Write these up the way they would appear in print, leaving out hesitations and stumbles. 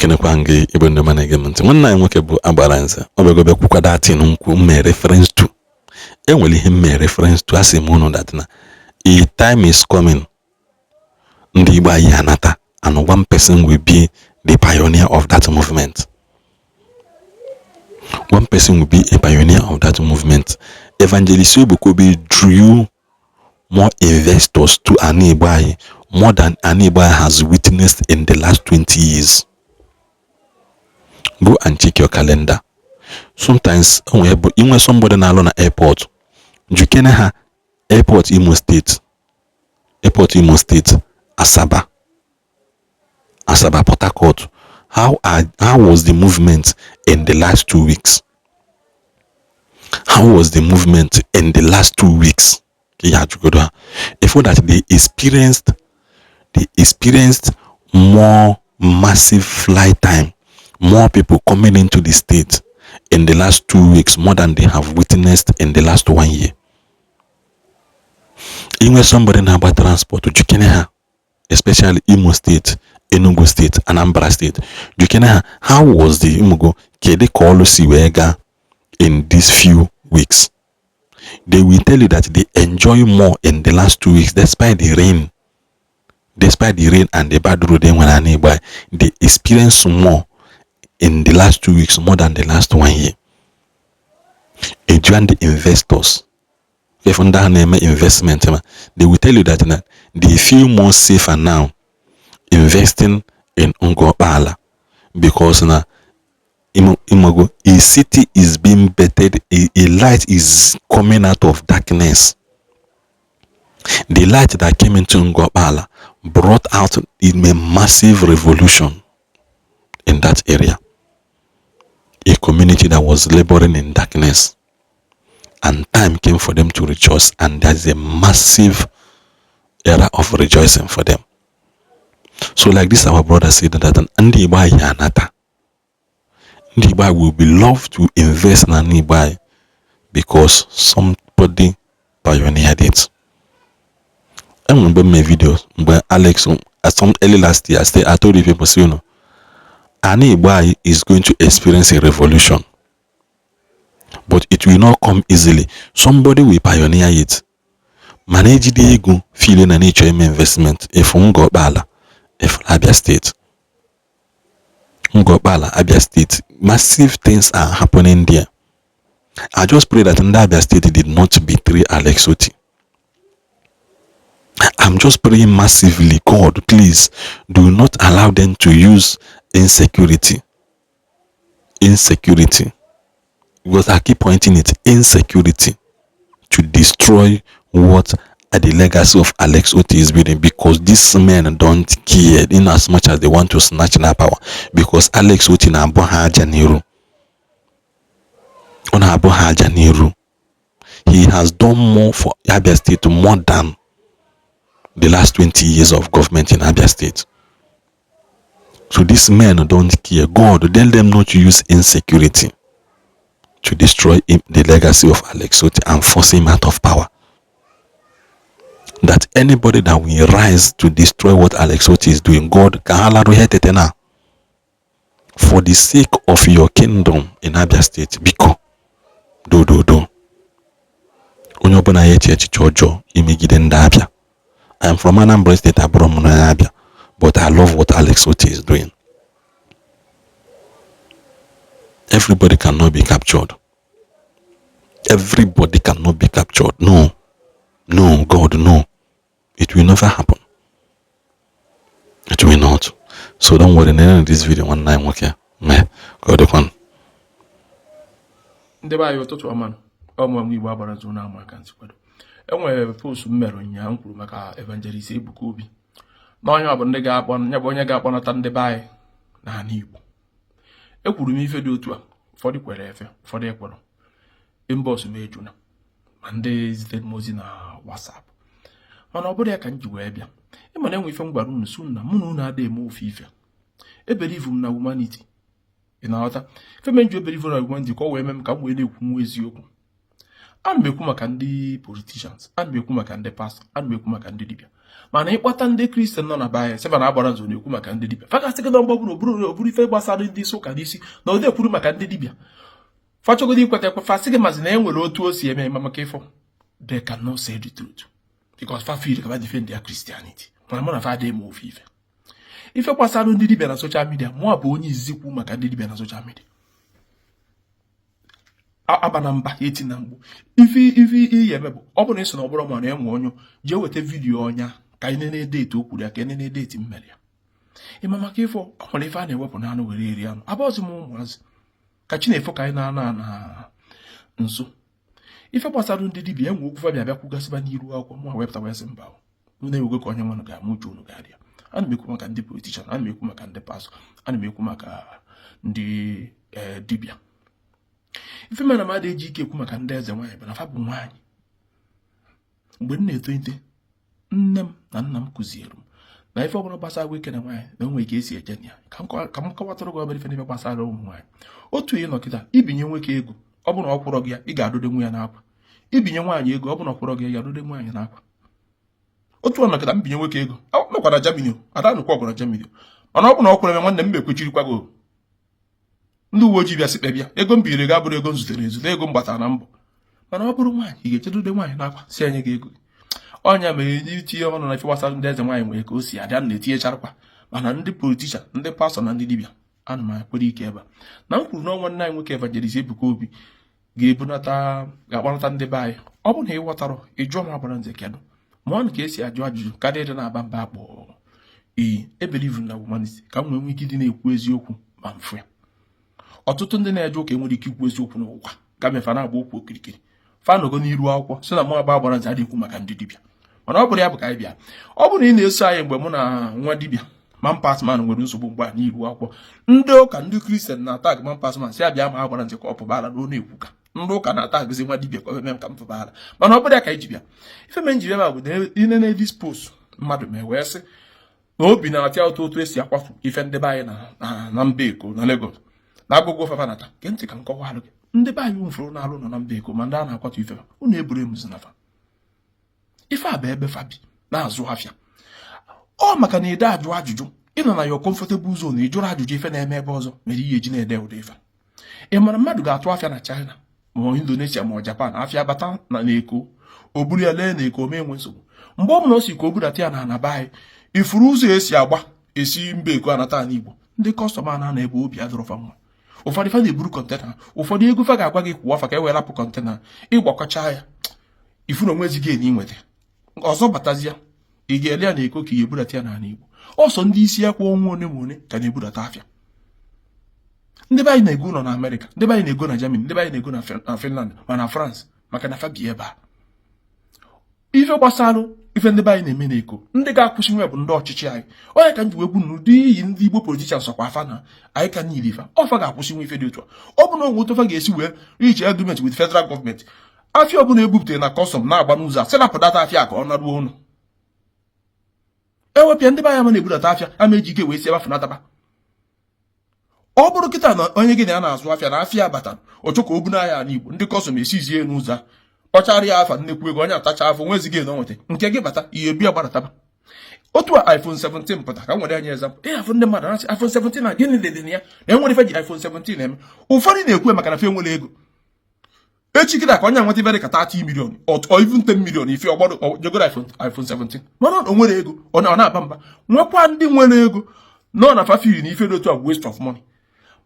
Ekenekwa m gị, Igbo ndị ọma na-ege m ntị. Nwanne anyị nwoke bụ Agbalanze, ọ bịago bịa kwukwa datin nkwu mme reference to. Enwere ihe mme reference to. Asị m unu that na a time is coming, ndị Igbo anyị anata, and one person will be the pioneer of that movement. One person will be a pioneer of that movement. Evangelist Ebuka Obi drew more investors to ana Igbo anyị more than ana Igbo anyị has witnessed in the last 20 years. Go and check your calendar. Sometimes o nwere bụ inwe somebody na-alụ na airport, jukene ha airport Imo State, airport Imo State, Asaba, Asaba, Port Harcourt, how was the movement in the last 2 weeks? How was the movement in the last 2 weeks? Ka ihe ajụgodo ha if that they experienced more massive flight time, more people coming into the state in the last 2 weeks more than they have witnessed in the last one year. Inwe somebody na-agba transport, jukene ha, especially Imo State, Enugu State, Anambra State, jukene ha, how was the imugo, kedu ka ọlụ si wee gaa in these few weeks? They will tell you that they enjoy more in the last 2 weeks despite the rain, despite the rain and the bad road enwere ana Igbo. They experience more in the last 2 weeks more than the last one year. Ejua ndị investors, if ndị ahụ na-eme investment ma, they will tell you that na they feel more safer now investing in Ngor because na Imogo, a city is being bettered, a light is coming out of darkness. The light that came into Ngor brought out a massive revolution in that area. A community that was laboring in darkness. And time came for them to rejoice, and there's a massive era of rejoicing for them. So like this, our brother said that ndị Igbo anyị anata. Ndị Igbo will be loved to invest na ndị Igbo anyị because somebody pioneered it. Enwere mgbe m mee video mgbe Alex some early last year, I told you people say, ana Igbo anyị is going to experience a revolution, but it will not come easily. Somebody will pioneer it. Mana ejide ego file na na-ịchọ ime investment efu Ngor Okpala, efu Abia State, Ngor Okpala, Abia State, massive things are happening there. I just pray that ndị Abia State did not betray Alex Otti. I'm just praying massively, God, please do not allow them to use insecurity, insecurity, because I keep pointing it, insecurity, to destroy what the legacy of Alex Otti is building, because these men don't care in as much as they want to snatch that power, because Alex Otti na-abụ ha aja n'iru, ọ na-abụ ha aja n'iru. He has done more for Abia State more than the last 20 years of government in Abia State. So these men don't care. God, tell them not to use insecurity to destroy him, the legacy of Alex Otti, and force him out of power. That anybody that will rise to destroy what Alex Otti is doing, God, ka ha larụ ihe tete na for the sake of your kingdom in Abia State, biko, do do do onye ọbụla ya eche echiche ọjọọ imegide ndị Abia. I am from Anambra State, abụrụ m na Abia, but I love what Alex Otti is doing. Everybody cannot be captured. Everybody cannot be captured. No, no, God, no, it will never happen. It will not. So don't worry. Na this video, nwanne anyị nwoke mee ka ọ dịkwanụ. Ndị be anyị, ụtụtụ ọma. Ọmụmụ Igbo agbara nzu na ama aka ntị kwado. Enwere post m mere ụnyaahụ m kwuru maka Evangelist Ebuka Obi na onye ọ bụ ndị ga-akpọ ya bụ onye ga-akpọnata ndị be anyị n'ala Igbo. Ekwuru m ife dị otu a, ụfọdụ kwere efe, ụfọdụ ekwere. Inbox m ejuna, ma ndị zitere m ozi na WhatsApp, mana ọ bụrụ ya ka m ji wee bịa. Ịma na enwe ife m gwara unu si na mụ na unu adịghị eme ofe ife. Ebelieve m na humanity, ị na-aghọta ife me nji ebelieve na humanity, ka ọ wee mee m ka m wee na-ekwu nwa eziokwu. Ana m ekwu maka ndị politicians, ana m ekwu maka ndị pastọ, ana m ekwu maka ndị dibịa. Mana ịkpọta ndị Kristian nọ na be anyị, sịba na agbara nzo na-ekwu maka ndị dibịa, fagasị gị na mgbe ọbụla oburu ife gbasara ndị isi ụka n'isi na ụdị ekwuru maka ndị dibịa, fachọgodo ikweta ekwe, fasị gị mazi na e nwere otu o si eme eme maka ịfọ. They cannot say the truth because fa feel ka fa defend their Christianity. Mana mụ na fa adịghị m ofe ife ife gbasara ndị dibịa na social media. Mụa bụ onye izizi kwu maka ndị dibịa na social media. Aba na mba eti na mgbu ife ife ihe eme bụ ọ bụrụ na ị sị na ọ bụrụ ma na enwe onye jee weta video ọnya ka anyị nene date o kwuru ya, ka enene date m mere ya. Ịma maka ifo ọ nwere ife a na-ewepụ n'anụ were eri anụ abụọzi m ụmụazị ka chi na-efo ka anyị na-ana na nso. Ife gbasara ndị dibịa, enwe okwu fabia bịa kwugasịba n'iru akwụkwọ, mụ wepụta wee sị mba, unu ewego ka onye nwanụ ga-ama uche unu ga-arịa. Ana m ekwu maka ndị politician, ana m ekwu maka ndị pastọ, ana m ekwu maka ndị dibịa. Ife mere na m adịghị eji ike ekwu maka ndị eze nwaanyị bụ na fa bụ nwaanyị. Mgbe m na-etolite, nne m na nna m kụziere m na ife ọbụla gbasara nwoke na nwaanyị na onwe ka esi eje na ya. Ka m kọwatụrụ gị obere ife n'ife gbasara ụmụ nwaanyị. Otu ị nọ kịta, ibinye nwoke ego, ọ bụrụ na ọ kwụrọ gị ya, ị ga-adụde nwa ya n'akwa. Ibinye nwaanyị ego, ọ bụrụ na ọ kwụrọ gị ya, ị ga-adụde nwaanyị n'akwa. Otu ọ nọkịta, mbinye nwoke ego, ọ nọkwa na Germany, ada nụkwa ọgụ na Germany, mana ọ bụ na ọ kwụrụ eme, nwanne m ekwechirikwa gị. Ndị uwe ojii bịa sị kpebịa, ego m binyere gị abụrụ ego m zutere ezute, ego m gbatara na mbọ. Mana ọ bụrụ nwaanyị, ị ga-echedode nwaanyị n'akwa si enye gị ego. Ọnya mere itinye ọnụ na ife gbasara ndị eze nwaanyị nwere ka o si adị na-etinyecharakwa. Mana ndị politician, ndị pastọ na ndị dibịa, ana m ekwere ike ebe a na m kwuru na nwanne anyị nwoke Evangelist Ebuka Obi ga-ebunata, ga-akpọnata ndị be anyị. Ọ bụrụ na ị ghọtara, ị jụọ m. Agbara nze, kedụ mụọ ka esi ajụ ajụjụ karịa ịdị na-aba mba akpọ iyi. E believe na humanity ka m nwee nwee ike ịdị na-ekwu eziokwu ma mfu ya. Ọtụtụ ndị na-eje ụka enwere ike ikwu eziokwu n'ụwa gamefa na-agba okwu okirikiri, fanogo n'iru akwụkwọ si na mụ agba agbara nze adịghị ekwu maka ndị dibịa. Mana ọ bụrụ ya bụ ka anyị bịa, ọ bụrụ na ị na-eso anyị mgbe mụ na nwa dibịa Man Pasman nwere nsogbu mgbe a n'iru akwụkwọ, ndị ụka, ndị Kristian na-atag Man Pasman si abịa ma agbara nze ka ọ pụbara na ọ na-ekwu ka ndị ụka na-atagzi nwa dibịa ka ọ eme ka m pụbara. Mana ọ bụrụ ya ka anyị ji bịa, ife me nji bịa bụ na inene this post mmadụ mee wee sị na obi na-atịa ụtọ otu esi akwafu ife ndị be anyị na mba Eko na Lagos na agụgụ fafanata. Gee ntị ka m kọwalụ gị. Ndị be anyị mfụrụ na-alụ nọ na mba Eko, ma ndị a na-akwatu ife, unu eburu emuzi na fa. Ife a bụ ebe fa bi na-azụ afịa. Ọ maka na ide ajụ ajụjụ, ịnọ na your comfortable zone, ị jụrụ ajụjụ ife na-eme ebe ọzọ mere ihe eji na-ede ụdị ife. Ị mara mmadụ ga-atụ afịa na China ma ọ Indonesia ma ọ Japan, afịa bata na n'Eko, o buru ya lee na Eko mee enwe nsogbu. Mgbe ọ bụla o si ka o budata ya na ana be anyị, ifuru ụzọ esi agba esi mba Eko anata ala Igbo, ndị customer na-ana ebe obi adịrọfa mma. Ụfọdụ fa na-eburu container, ụfọdụ ego fa ga-agwa gị kwụọ afa ka e wee rapụ container. Ịgbakọcha ya, ifuru onwe ezi gị na inweta ọzọ batazịa, ị ga-ele ya na Eko ka ị ga-ebudata ya n'ala Igbo. Ọsọ ndị isi akwa ọnwa one ma one ka na-ebudata afịa. Ndị be anyị na-ego nọ na Amerịka, ndị be anyị na-ego na Germany, ndị be anyị na-ego na Finland ma na France, maka na fa bi ebe a. Ife gbasara ife ndị be anyị na-eme n'Eko, ndị ga-akwụsị nwe bụ ndị ọchịchị anyị. Onye ka m ji wee gwu n'ụdị iyi ndị Igbo politicians sọkwa afa na anyị ka niile ife ọfa ga-akwụsị nwe ife dị otu a. Ọ bụ na onwe otu fa ga-esi wee reach agreement with federal government, afịa ọbụla ebupụtere na custom na-agba n'ụzọ a, sị napụdata afịa ka ọ naruo ụnụ, ewepịa. Ndị be anyị ama na-ebudata afịa ama eji ike wee si ebe afụ nataba. Ọ bụrụ kịta na onye gị na ya na-azụ afịa na afịa batara, ọchọ ka o bu n'ahịa ala Igbo, ndị custom esizie n'ụzọ a kpọchara ya afa nnekwu ego, onye atacha afọ nwezighị ego nweta nke gị bata ihe ebu ya gbadataba. Otu a iPhone 17 pụta, ka m nwere anya example, ị afụ ndị mmadụ na-asị iPhone 17 na gịnị dị na ya, na enwere ife ji iPhone 17 eme. Ụfọdụ na-ekwu maka na fe nwere ego. Echi kịta ka onye nweta ife dị ka 30 million or even 10 million, ife ọgbọdọ jegoro iPhone 17, mana o nwere ego ọ na-aba mba. Nwekwa ndị nwere ego nọ na fafiri na ife dị otu a waste of money.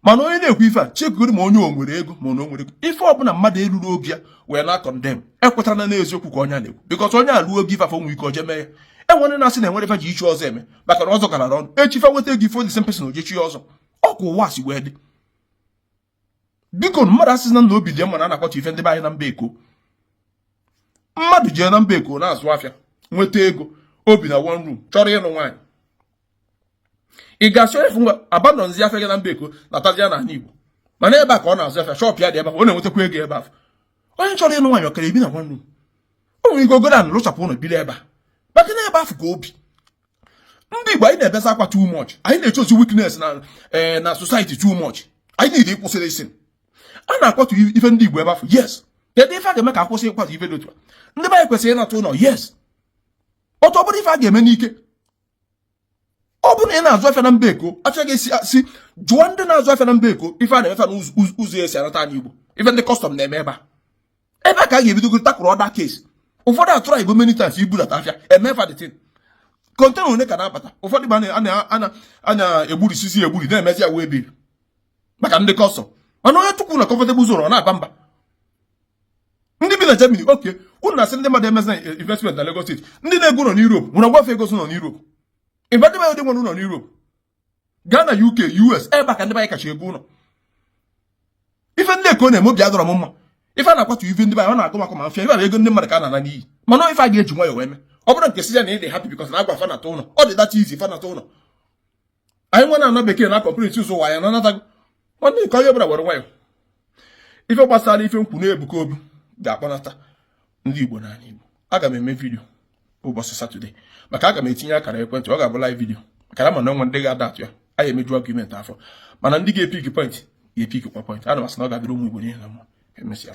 Mana onye na-ekwu ife a, chekugoro ma onye o nwere ego ma na o nwere ego. Ife ọbụla mmadụ eruru oge ya wee na condemn, ekwetara na n'eziokwu ka onye a na-ekwu, because onye a ruo oge ife afọ nwe ike oje mee ya. Enwere na-asị na enwere ife ji ichi ọzọ eme maka na ọzọ garara ọnụ. Echi ife nweta ego, ife the same person ojechi ọzọ. Ọ ka ụwa si wee dị. Biko, mmadụ asịsị na nna obi dị mma na a na-akwatu ife ndị be anyị na mba Eko. Mmadụ jee na mba Eko na-azụ afịa, nweta ego, obi na one room, chọrọ ịnụ nwaanyị, ị ga-asị onye ngwa abandonzi afịa gị na mba Eko natazia n'ala Igbo? Mana ebe a ka ọ na-azụ afịa, shop ya dị ebe ahụ, ọ na-enwetakwa ego ebe ahụ. Onye chọrọ ịnụ nwaanyị ọkara ebi na one room, o nwere ike ogoro ana lụchapụ ụlọ biri ebe a, maka na ebe ahụ ka obi. Ndị Igbo anyị na-ebesa akwa too much, anyị na-echozi weakness na society too much. Anyị need ịkwụsịrị isi a na-akwatu ife ndị Igbo ebe afọ. Yes, Kedu ife a ga-eme ka akwụsị ịkwado ife dị otu a? Ndị be anyị kwesịrị ịnata ụlọ, yes. Otu ọ bụrụ ife a ga-eme n'ike, ọ bụrụ na ị na-azụ afịa na mba Eko, afịa ga-esi si jụọ ndị na-azụ afịa na mba Eko ife a na-emefa n'ụzọ esi anata anyị Igbo, ife ndị custom na-eme ebe a. Ebe a ka a ga-ebidogo takụrụ ọda case. Ụfọdụ atụrụ igbo many times ibudata afịa emefa the thing. Container one ka na-abata, ụfọdụ bụ a na-egburisizi egburi, na-emezi ya wee biri maka ndị custom. Mana onye tukwu na comfortable zone, ọ na-aba mba. Ndị bi na Germany, oke unu na-asị ndị mmadụ emezina investment na Lagos State. Ndị na-ego nọ n'Europe nwere gwafe ego nọ n'Europe. Ife ndị be dị nwere ụlọ n'Europe, gaa na UK, US, ebe a ka ndị be anyị kacha ego ụlọ. Ife ndị Eko na-eme, obi adọrọ m mma. Ife a na-akwatu ife ndị be anyị, ọ na-agụ maka ma mfịa ife a bụ ego ndị mmadụ ka a na-ana n'iyi. Mana ife a ga-eji nwayọọ wee mee, ọ bụrụ nke si ya na ị dị happy because na agwa fanata ụlọ, ọ dị that easy. Fanata ụlọ anyị nwa na-ana bekee na complete ụzọ ụwa ya na anatago. Nwanne nke onye ọbụla were nwayọọ. Ife gbasara ife nkwu na Ebuka Obi ga-akpọnata ndị Igbo n'ala Igbo, aga m eme video ụbọchị Saturday, maka aga m etinye akara ekwentị. Ọ ga-abụ live video, maka na ma na onwe ndị ga-ada atụ ya, anyị emeju argument afọ. Mana ndị ga-epick point ga-epick kwa point. Ana m asị na ọ ga-adịrị ụmụ Igbo niile na mma. Emesịa.